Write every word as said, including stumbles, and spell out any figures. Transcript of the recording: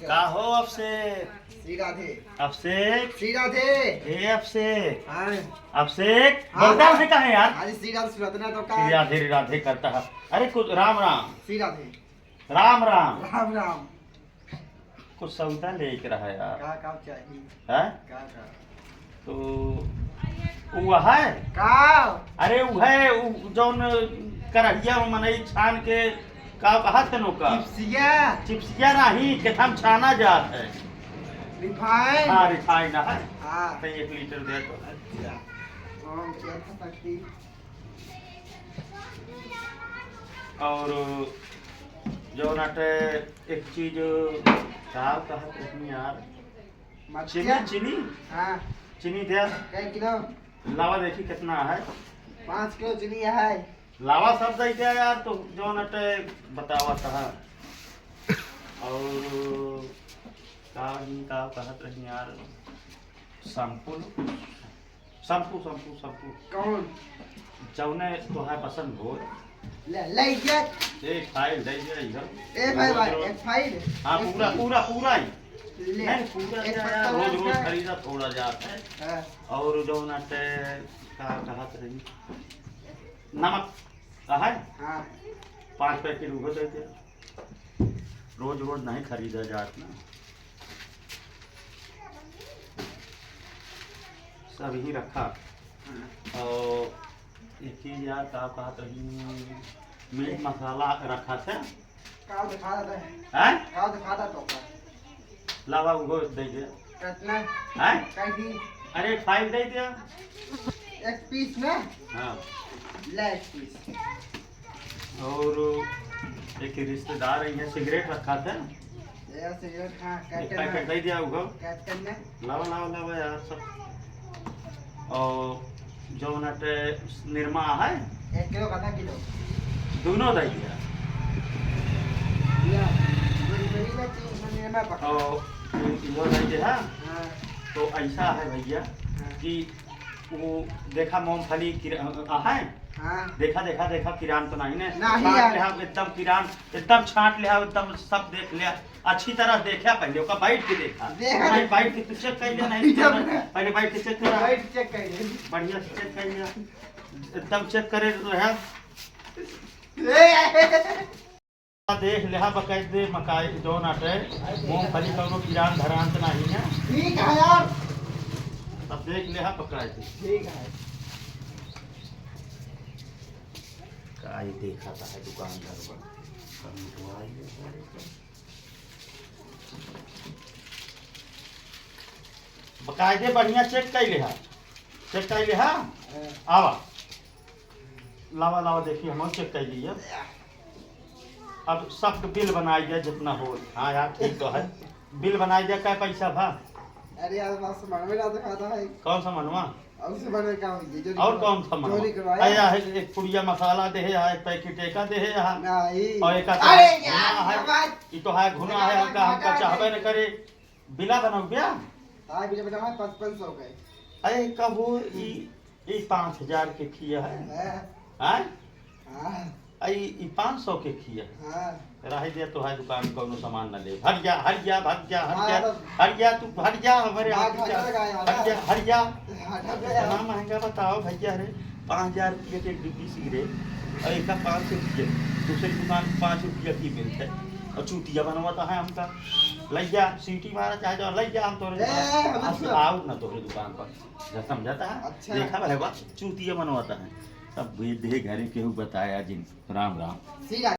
का हो अभिषेक? श्री राधे। अभिषेक? श्री राधे। ए अभिषेक? हाँ। अभिषेक? हाँ, बोलता हाँ। से कहाँ है यार? अरे श्री राधे सुनत ना तो का? श्री राधे, श्री राधे करता है। अरे कुछ राम राम। श्री राधे। राम राम। राम राम। कुछ सौदा लेके रहा यार। का, का चाहिए? हैं? का, का? तो उ है? का? अरे उ है, उ जौन करहिया में मनई छान के का कहत है नोका? चिप्सिया। चिप्सिया नहीं, केथा में छाना जात है। रिफाइन? हाँ, रिफाइन है। हाँ। तो एक लीटर दे तो। अच्छा। हम क्या था सकती? और जौन अटे एक चीज का कहत रहनी यार? मक्खिया? चीनी, चीनी? हाँ। चीनी दे। कै किलो? लावा देखी कितना है। पाँच किलो चीनी है। लावा सब दे दे यार, तो जौन अटे बतावा कहा। और का नहीं का कहत रही यार, शैम्पू, शैम्पू, शैम्पू, शैम्पू। कौन? जौने तोहार पसंद हो। ले, ले, ये। एक फाइल दे दे इधर। ए भाई, रोज, भाई, रोज। एक फाइल। हाँ, एक पूरा, फाइल। पूरा, पूरा ही। ले। नहीं, पूरा एक क्या पत्ता यार, रोज, रोज उसका। खरीदा थोड़ा जात है। हाँ। और जौन अटे, का कहत रही? नमक, है? हाँ। पाँच पैकेट उहो दे दे। रोज, रोज नहीं खरीदा जात ना। सब ही रखा। हाँ। और एक चीज यार, का कहत रही, मीट मसाला रखा था। का दिखा रहा है? हैं? का दिखा रहा तो का? लावा उहो दे दे। कितना? हैं? कह दी। अरे फाइल दे दे। एक पीस ना? हाँ। ले एक पीस। और एक रिश्तेदार है, यहाँ सिगरेट रखा था। ये सिगरेट, हाँ, एक कैसे पैकेट ना? दे दिया उहो। कैसे करना? लावा, लावा, लावा यार सब। और जौन अटे निरमा है? एक किलो का आधा किलो? दोनों दे दिया। या, बड़ी, बड़ी ना चीज में निरमा पका। और इधर दे दिया। हाँ। तो ऐसा है भैया हाँ। कि वो देखा मूंगफली किरा-, आ, है? हाँ। देखा, देखा, देखा, किरान तो नहीं ने? नहीं छांट यार। लिहा, एकदम किरान, एकदम छांट लिहा, एकदम सब देख लिहा, अच्छी तरह देखा पहले, ओका बैठ के देखा। देखा। नहीं, बैठ के तू चेक कर ले, नहीं, बैठ जा। पहले बैठ के चेक करा। बैठ चेक कर ले। बढ़िया से चेक कर लिहा, एकदम चेक करे रहा। ए! देख लेहा बकायदे मकाई जौन अटे, मूंगफली कौनो किरान धरान त नाही है। ठीक है यार। तब देख लेहा बकायदे। ठीक है। काई देखा था है दुकानदार बा। बकायदे बढ़िया चेक कर लेहा। चेक कर लेहा। हाँ। आवा। लावा, लावा, देखी, हम चेक कर लिए। अब सबके बिल बनाई दिया जितना हो। हाँ यार, ठीक तो है। बिल बनाई दिया, क्या पैसा भा? अरे यार, बात से मनवे ना दिखाता है। कौन सा मनवा? अब से बने का होई, ये जो और निकला, कौन सा मनवा? जो निकलवाया। अरे यार, एक पुड़िया मसाला दे है, एक पैकेट एका दे है यहाँ। नहीं। और एक अरे यार, है, ये बात ये तो है घुना है, हमका, हमका चाहबे न करे। बिला बनाओ क्या? हाँ, बिला बनाओ है, पचपन सौ का है। अरे, कबो ई, ई पाँच हजार के खिया है। हाँ। हैं? हाँ। आई, ई पाँच सौ के खिया है। हाँ। रह दिया तो है दुकान, कौनो सामान न ले। हट जा, हट जा, भाग जा, हट हाँ, जा, तो हट जा, तू हट जा, हमारे भाग, ऑफिस जा, भाग, भाग, हट जा, भाग। हट जा। हाँ, हट जा। इतना महंगा बताओ भैया रे, पाँच हजार रुपये के एक डिब्बी सिगरेट और एक पाँच सौ रुपये, दूसरी दुकान पाँच रुपये की मिलते और चूतिया बनवाता है हमका। लइया, सीटी मारा चाहे जो लइया, हम तोरे ए, दुकान, हम आज से सुना। आउब ना तोरे दुकान पर। जा समझाता है? अच्छा। देखा भाई बा, चूतिया मनवाता है। तब भेज दे घरे केहू बताया जिन। राम राम। सीधा